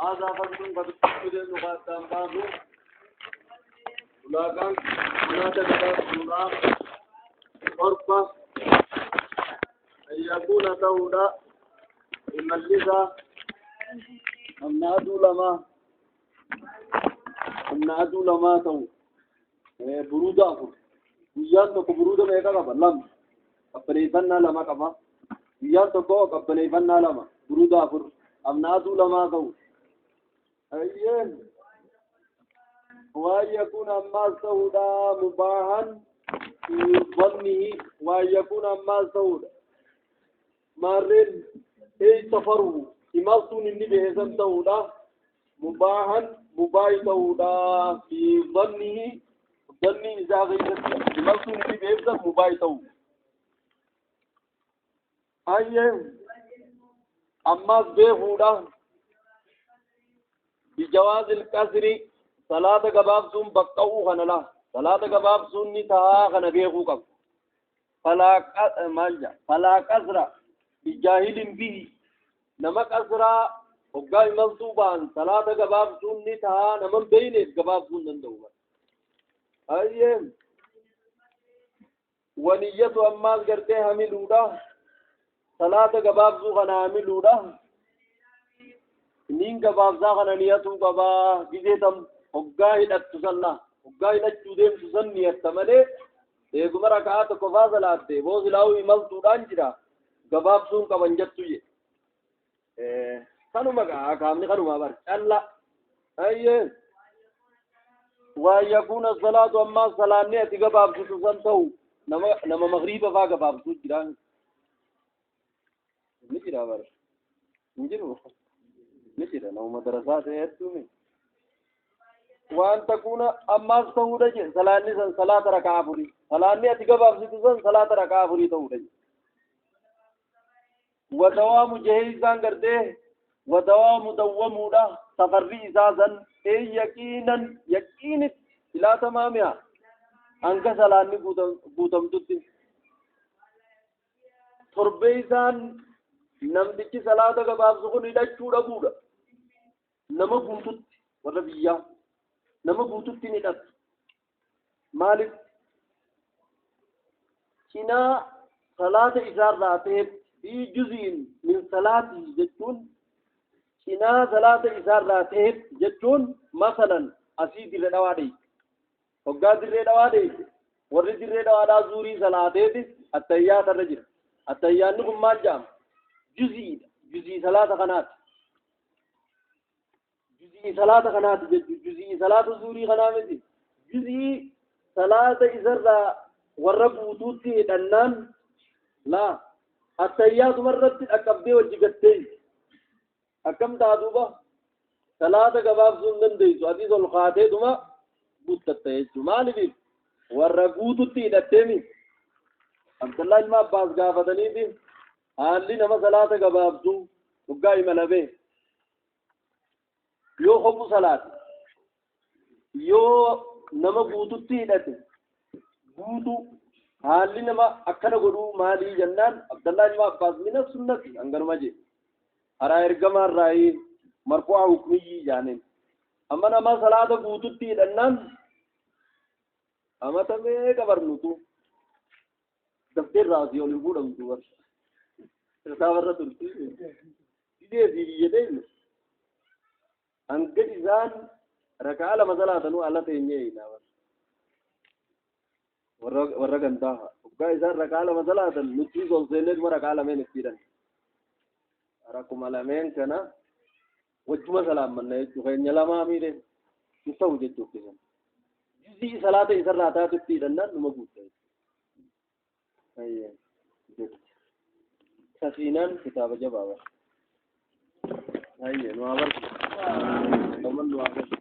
هذا فصل قد تكتب نقاط بابو ولاغان صلاة قباب غرفة أن يكون تودا إملسا أمنا أدو لما تو برودة أفر guyyaan tokko buruuda meeqa qaba? Lama. Qabbaneeffannaa lama qaba. Guyyaan tokko qabbaneeffannaa lama. Buruuda afur. Amna aduu lamaa ta'u. Ayyeen. Waan yakuun ammaas ta'uudha mubaahan fi dhannihi waan yakuun ammaas ta'uudha. Maarreen ey safaruhu imaltuun inni behesan ta'uudha. Mubaahan mubaahi ta'uudha fi dhannihi ظني إذا غيرت imaltuun inni behesan mubaahi ta'u. Ayyeen ammaas beekuudha. بجواز القصر صلاة gabaabsuun baqqa'uu kana la صلاة gabaabsuun ni tahaa kana beekuu qabu. فلا قصر بجاهل به nama qasraa hoggaa imaltuu ba'an salaata gabaabsuun ni tahaa nama hin beeyneef gabaabsuu hin danda'u. Ayyeen waniyyatu ammaas gartee hamiluudha. Salaata gabaabsuu kana hamiluudha. Nin gabaabsaa kana niyatuu qabaa gizee tam hoggaa hidhattu salla hoggaa hidhachuu deemtu san niyatta malee eeguma raka'aa tokko faa salaatte boo silaa'uu imaltuudhaan jira gabaabsuun qaban jettu je. Kanuma gaa kaamni kanuma bar calla. Ayyee waan yakuuna salaatu ammaa salaanni ati gabaabsitu san ta'u nama magriiba faa gabaabsuu jira. Ni jira bar hin jiru. Ni jira nama madarasaa ta'e hedduumi. Waan takuuna ammaas ta'uudha je salaanni san salaata rakaa afurii. Salaanni ati gabaabsitu san salaata rakaa afurii ta'uudha je. Wadawaamu jehee isaan gartee wadawaamu dawwamuudha safarri isaa san ee yaqiinan yaqiinit ilaa tamaamiha hanga salaanni guutamtutti. Torbee isaan namtichi salaata gabaabsu kun hidhachuu dhabuudha. Nama guututti warra biyyaa nama guututti ni hidhatu. Maaliif? Cinaa salaata isaarraa ta'etti fi juziin min salaatii jechuun cinaa salaata isaarraa ta'etti jechuun masalan asii dirree dhawaa dheeyte. Hoggaa dirree dhawaa dheeyte warri dirree dhawaadhaa zuurii salaateeti attayyaata irra jira. Attayyaanni kun maal jedhama? Juziidha. Juzii salaata kanaati. Juzii salaata kanaati jechuudha. Juzii salaata zuurii kanaa miti. Juzii salaata isarraa warra guutuutti hidhannaan laa attayyaatuma irratti dhaqqabdee wajji gattee akkam ta'a duuba salaata gabaabsuu hin dandeessu. Atis ol kaateetuma guuttatta jechuudha. Maaliif warra guututti hidhatteemi? Abdallaa ilma Abbaas gaafataniiti haalli nama salaata gabaabsuu hoggaa imala bee yoo hoggu salaate yoo nama guututti hidhate guutuu haalli nama akkana godhuu maalii jennaan Abdallaa ilma Abbaas mina sunnati hanganuma jee haraa ergamaa irraayii marfuu'a hukmiyyii jaaneen. Amma nama salaata guututti hidhannaan amata meeqa barnutu daftee irraa asii ol hin fuudhamtu bar. Kitaaba turti. Didee fi biyya deemne. Hanga isaan rakaa lama salaatanuu ala teenyee ilaa warra gandaa. Hoggaa isaan rakaa lama salaatan nuti ol seennee rakaa lameen itti hidhan. Rakkuma lameen kana wajjuma salaammanna jechuudha. Keenya lamaa miidhee hin ta'u jechuudha kisan. Juzii salaata isarraa taatutti hidhannaan numa guutta jechuudha. Safiinaan kitaaba jabaa bara. Hayyee nu haa barsu. Gaman nu haa barsu.